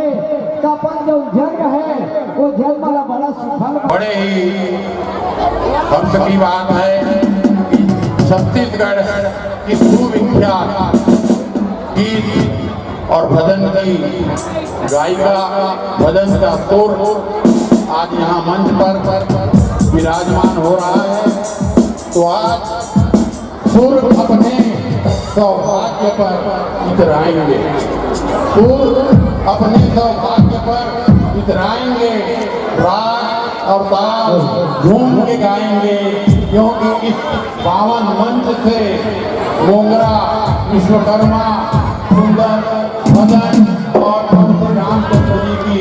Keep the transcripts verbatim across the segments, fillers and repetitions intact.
त अपन जो जन्म है, वो जन्म ला बड़ा सुफल बड़े ही हर्ष की बात है कि छत्तीसगढ़ की सुविख्यात गीत और भजन की गायिका, भजन का सुर आज यहाँ मंच पर विराजमान हो रहा है। तो आज सुर अपने सौभाग्य पर इतराएंगे, सुर अपने सौभाग्य पर इतराएंगे, राग और ताल झूम के गाएंगे, क्योंकि इस पावन मंच से मोंगरा विश्वकर्मा सुंदर भजन और प्रभु श्री रामचंद्र जी की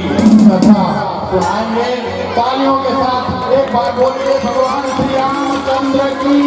कथा सुनाएंगे। तालियों के साथ एक बार बोलिए भगवान श्री रामचंद्र की।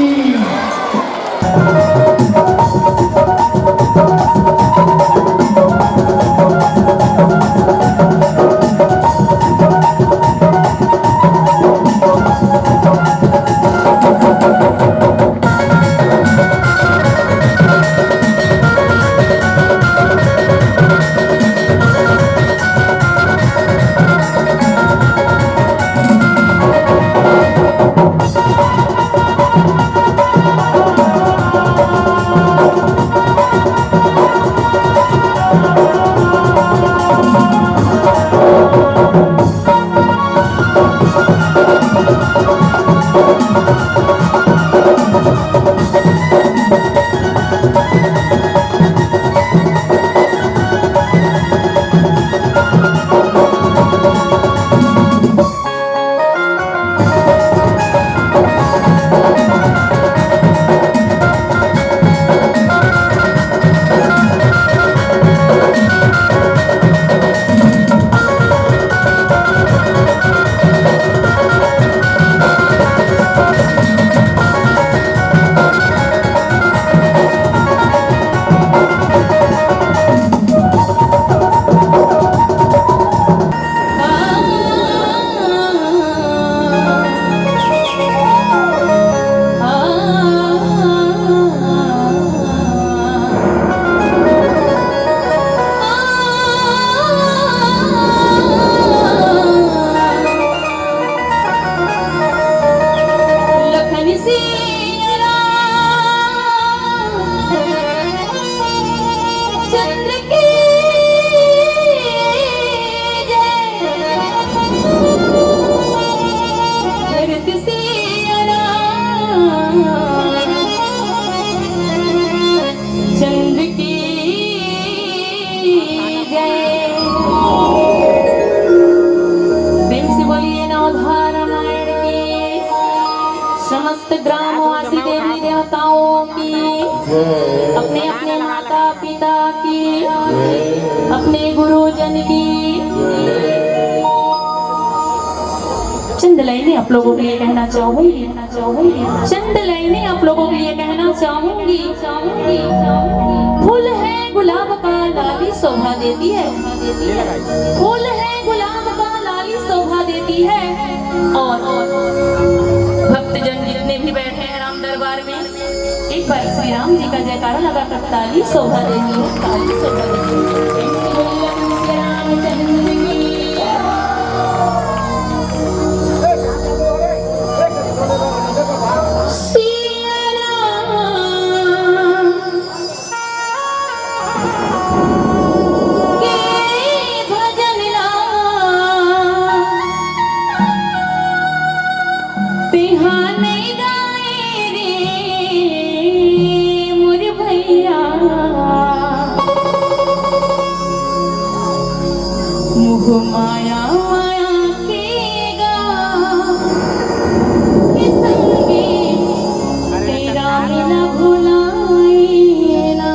लखन सिया राम चंद्र की जय। भरत सिया राम चंद्र की जय। प्रेम से बोलिए नवधारा रामायण की, समस्त ग्रामवासी देवी देवताओं की, अपने अपने माता पिता की, अपने गुरुजन की। चंद लाइनें आप लोगों के लिए कहना चाहूंगी, चंद लाइनें आप लोगों के लिए कहना चाहूंगी। फूल है गुलाब का, लाली शोभा देती है। फूल है गुलाब का, लाली शोभा देती है। और भक्तजन जितने भी बैठे हैं राम दरबार में, एक बार श्री राम जी का जयकारा लगा कर ताली शोभा देती है, ताली शोभा देती है। प्रेम से बोलिए श्री रामचंद्र की। सिया राम के भजन ला तेहा नइ गाए रे मोर भैया। मोह माया माया के गा के संगे तेरा मिला भुलाए ना।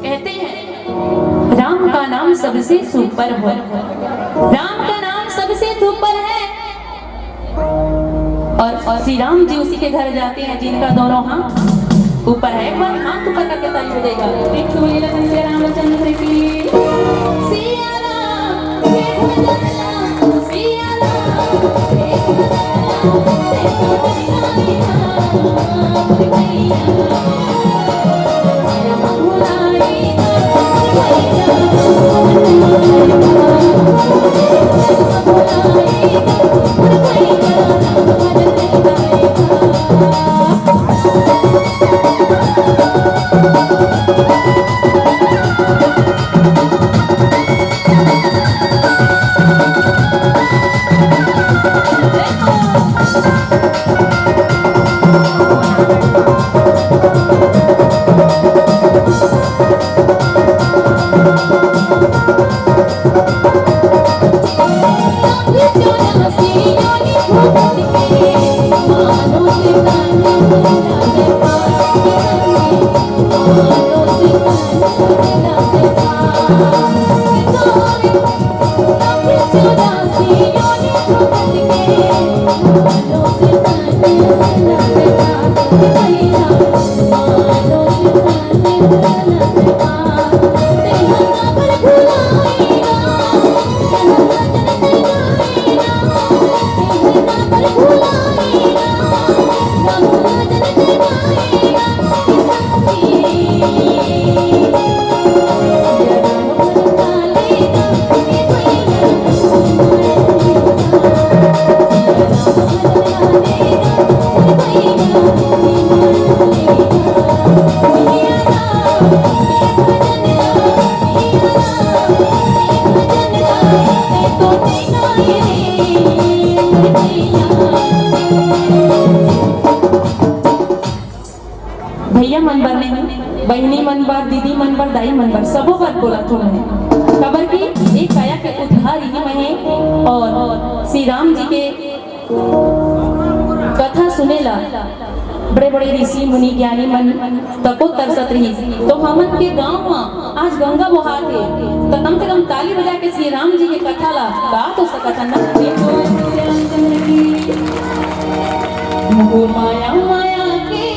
कहते हैं, राम का नाम सबसे सुपर है। राम का नाम सबसे सुपर है। और, और श्री राम जी उसी के घर जाते हैं जिनका दोनों हाथ ऊपर है। एक बार हाथ ऊपर करके ताली बजाइएगा। एक तो बोलिए लखन से रामचंद्र की। सिया राम, जय भजन राम, सिया राम, जय भजन राम, जय भजन राम, जय भजन राम। भैया मन बर नहीं, बहिनी मन बर, दीदी मन बर, दाई मन बर, सबो बर बोलत हूँ मैं। काबर कि एक काया के उद्धार इही में हे। और श्री राम जी के कथा सुने ला बड़े बड़े ऋषि मुनि ज्ञानी मन तको तरसत रहिस। तो हमन के गांव म आज गंगा बोहात हे, तो कम से कम ताली बजा के श्री राम जी के कथा ला गा तो सकत हन ना। मोह माया माया के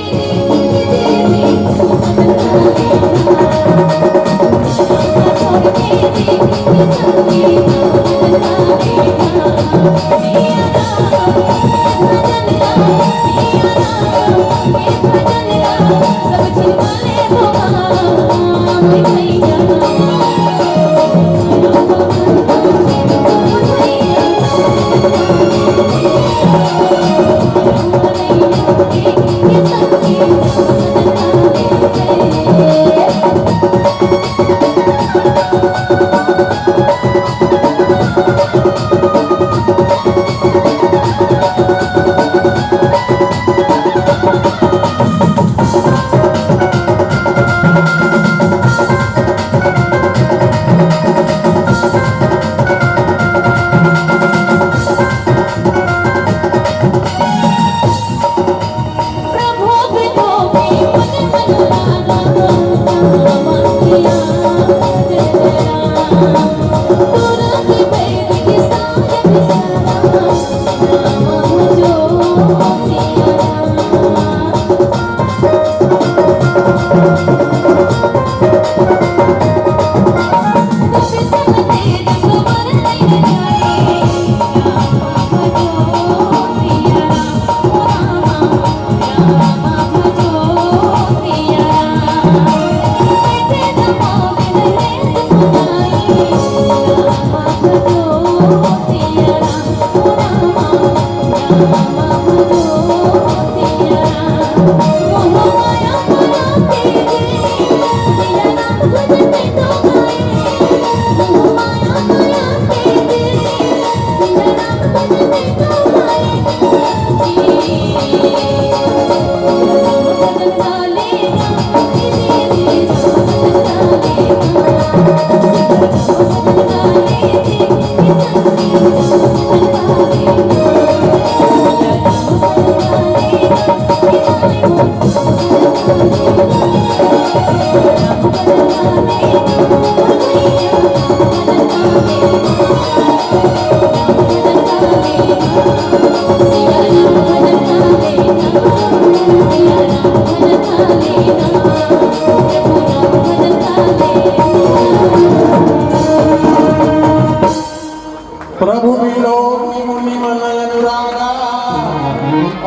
प्रभु विलोक मुनि मन अनुरागा,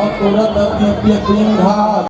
अतुरत दिव्य सिंहा